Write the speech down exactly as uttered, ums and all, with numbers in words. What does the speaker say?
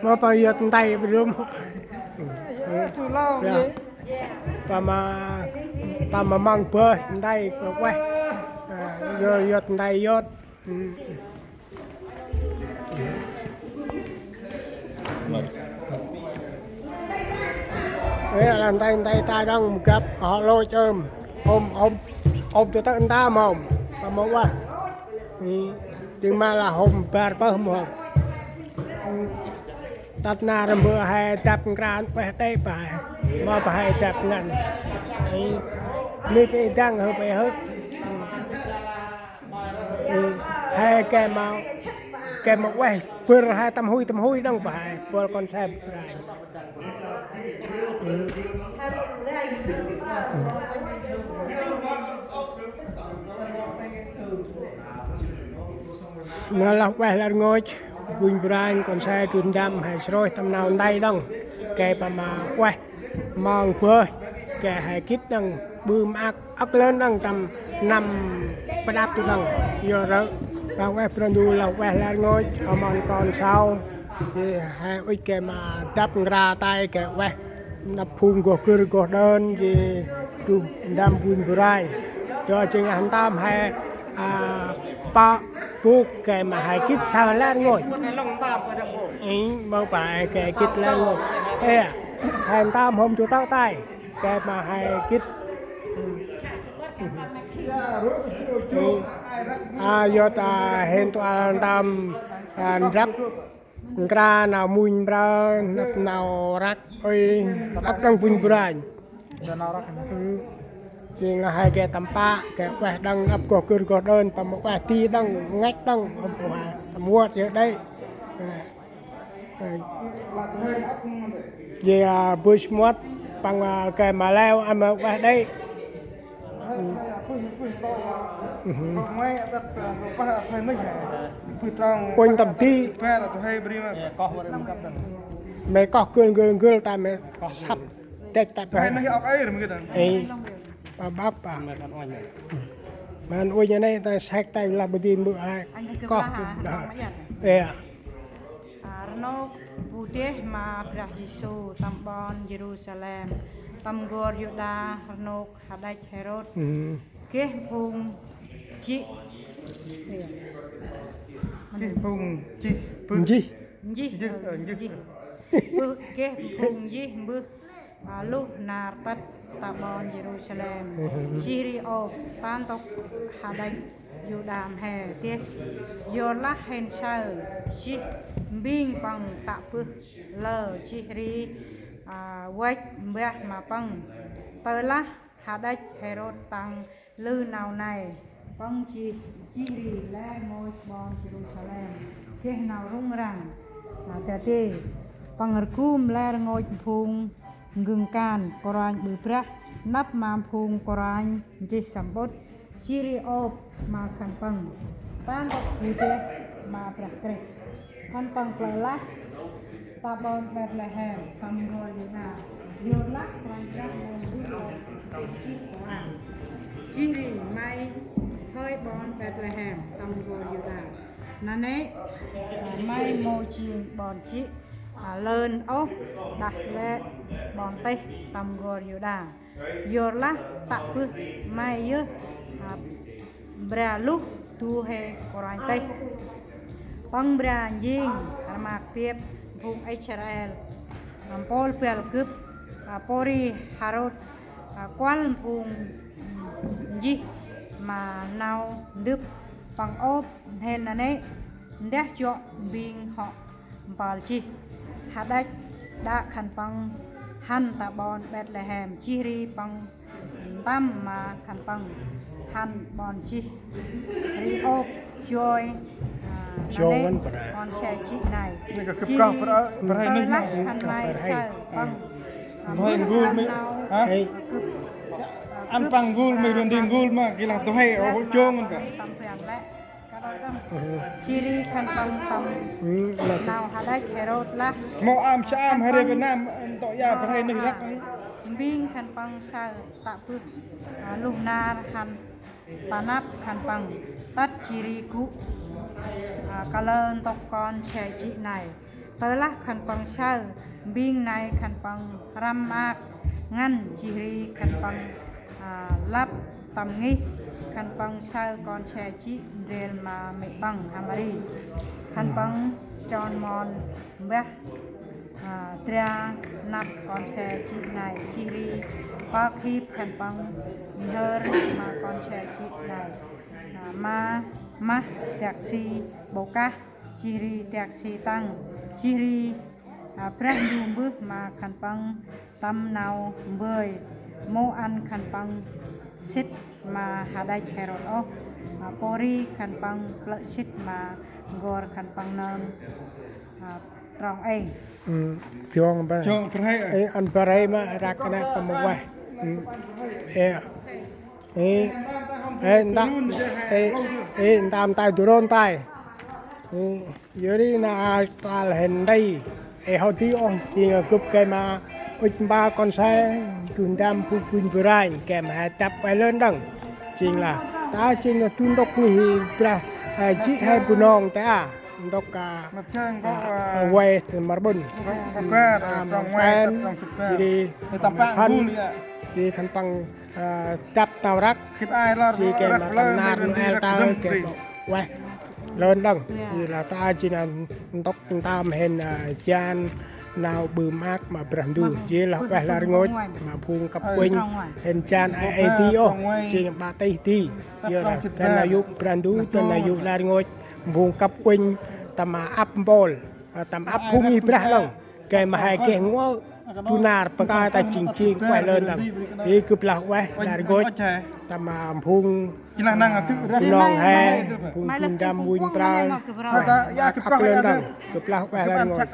Mâu pa yơt ntai bơh rum. Yơt. Pa ma, pa ma măng bơh ntai bơh ueh. Yơt, yơt ntai yơt. Ê, lah ntai, ntai ta đŏng gâp hŏ lôch ơm. Hôm, hôm, hôm tơ tơ nta mâu. Pa mâu ueh. Jêng ma lah hôm bar pơh mâu. Tât nar mbơh he dăp nkra ueh đê pa he. Mâu pa he dăp ngăn. Ê, mê pê dăng hơ pê hơ. He ke ma, ke ma ueh bơr he tâm hui tâm hui đŏng pa he bơl kon se brai. Nau lah ueh lĕ rngôch, buñ brai kon se du ndăm he srôih tâm nau ntai đŏng. Ke pa ma ueh măng bơh, ke he gĭt đŏng ƀư maak âk lơn đŏng tâm năm pơđăp tu đŏng. Yor rơ, lah ueh Brah Ndu, lah ueh lĕ rngôch, amăng kon sau. He ŭch ke ma dăp nkra tay ke ueh năp phung goh gĭr goh đơn, jêh du ndăm buñ brai. Yor jêng ah ntơm he, a, pă bôk ke ma he gĭt saơ lĕ rngôch. Ê, mâu pa he ke gĭt lĕ rngôch. Ê, he ntơm hôm du tơ̆ tay. Ke ma he gĭt. A, yor ta hên tu a ntơm, a, ndrăp nkra nau muñ mprơ, năp nau răk, ơi, ăp đŏng buñ brai. Jêng he ke tâm pă, ke ueh đŏng ăp goh gĭr goh đơn, tâm ueh ti đŏng, ngăch đŏng, tâm ueh, tâm uăt yơh đê. Jêh, a, bơh smuăt, păng, a, ke ma leo, a, ma ueh đê. Uănh tâm ti. Mê koh gưl gưl gưl ta mê săp. Têk ta pa. Ê, pa băp pa. Măn uănh anei ta sek ta lah bơh di mbơh ai. Koh. Ê. A, rnôk bu deh ma Brah Yêsu tâm ƀon Yêrusalem, tâm n'gor Yuđa, rnôk hađăch Hêrôt. Geh phung jêh. Geh phung jêh. Bơh. Njih. Njih. Njih. Ơ, njih. Bơh, geh phung jêh mbơh. A, luh nar tât ta ƀon Yêrusalem. Jêh ri ôp ta ntŭk hađăch Yuđa mhe deh. Yorlah hên saơ jêh mbing păng tă bơh lơ jêh ri, a, văch mbah ma păng. Tơlah hađăch Hêrôt tăng lư nau nây, păng jêh, jêh ri lĕ rngôch ƀon Yêrusalem geh nau rŭng răng. A, dadê păng rgum lĕ rngôch phung n'gưng kan kôranh ƀư brah, nđâp ma phung kôranh nchih samƀŭt, jêh ri ôp ma khân păng ta ntŭk bu deh ma Brah Krist. Khân păng plơ̆ lah ta ƀon Bêtlêhem tâm n'gor Yuđa, yorlah Kôranh Brah mâu mbơh lĕ jêh kôranh. Jêh ri may hơi ƀon Bêtlêhem tâm n'gor Yuđa. Nanê̆, a, may mâu jêng ƀon jê̆, a, lơn ôh, đah lĕ ƀon têh tâm n'gor Yuđa. Yorlah tă bơh may yơh, a, bra luh du huê kôranh têh. Păng bra njêng rmak biăp phung Israel, a, mpôl băl gâp, a, pôri Hêrôt, a, kuăl phung, ưm, njêh ma nau ndâp. Păng ôp hên nanê̆, ndah jŏ mbing hŏ mpơl jêh. Hađăch đă khân păng hăn ta ƀon Bêtlêhem, jêh ri păng ntăm ma khân păng hăn ƀon jêh. Ri ôp joi, a, joi nanê̆ ngăn pơrai. Ƀon se jê̆ nây. Nê kơ kâp jêh kah ri pơrai, pơrai nê tơ lah nê. Khân may saơ păng. Duhai ngul mê, hă? Ăn păng ngul mê, run di ngul ma, kilah duhai, ô, jong ngăn păng. Tâm phiang lĕ. Jêh ri khân păng tâm nau hađăch Hêrôt lah. Mâu am sa am, hari Việt Nam, ntŭk ya pơrai nuyh răk. Mbing khân păng saơ tă bơh, a, luh nar hăn pa năp khân păng tât jêh ri gŭ A, kalơ ntŭk kon se jê̆ nây. Tơlah khân păng saơ mbing nây khân păng răm maak ngăn, jêh ri khân păng, a, lăp tâm ngih. Khân păng saơ kon se jê̆ ndrel ma mê̆ păng H'Mari. Khân păng chon mon mbah, a, dra năp kon se jê̆ nây, jêh ri pơk hip khân păng nhhơr ma kon se jê̆ nây. A, ma mah dak si bô kah, jêh ri dak si tăng, jêh ri, a, Brah Ndu mbơh ma khân păng tâm nau bơi, mâu ăn khân păng sĭt ma hađăch Hêrôt ôh. A, pôri khân păng plơ̆ sĭt ma n'gor khân păng nơm, a, trong êng. Jong bơi. Jong bơi. Ê, ăn bơi ma răk nê tâm mâu ueh. Ê. Ê, ê, nta, ê, ê, nta, nta, du rôn tay. Ê, yor ri na a tal hên nti. Ê, hŏ di ôh, jêng gâp gay ma ŭch mpa kon se, du ndam bu bun bu ranh, gay ma he dăp ueh lơn đŏng. Jêng lah, ta jêng na du ntŭk ngih brah, ê, jê̆ he Bunong ta a. Ntŭk, a, a, ueh tơ mâr bŭn. A, mâr pen, jêh ri, a, mâr pen, jêh ri khân păng, a, dăp nau răk, jêh ri gay ma tâm nar Noel ta, gay ma ueh lơn đŏng. Jêh lah ta jêng na ntŭk ntơm hên, a, jan nau ƀư maak ma Brah Ndu. Jêh lah ueh lah rngôch ma phung kăp uănh hên jan ai ai di ôh, jêng ƀă tih di. Yor lah dăn nau yô̆ Brah Ndu, dăn nau yô̆ lah rngôch phung kăp uănh tâm ăp mpôl, a, tâm ăp phung ngih brah đŏng. Gay ma he geh ngŏ, du nar păng ta jêng jêng ueh lơn đŏng. Ê, gâp lah ueh lah rngôch tâm, a, phung, a, Bunong he, phung du ndam uănh prao, ueh ăp lơn đŏng. Gâp lah ueh lah rngôch.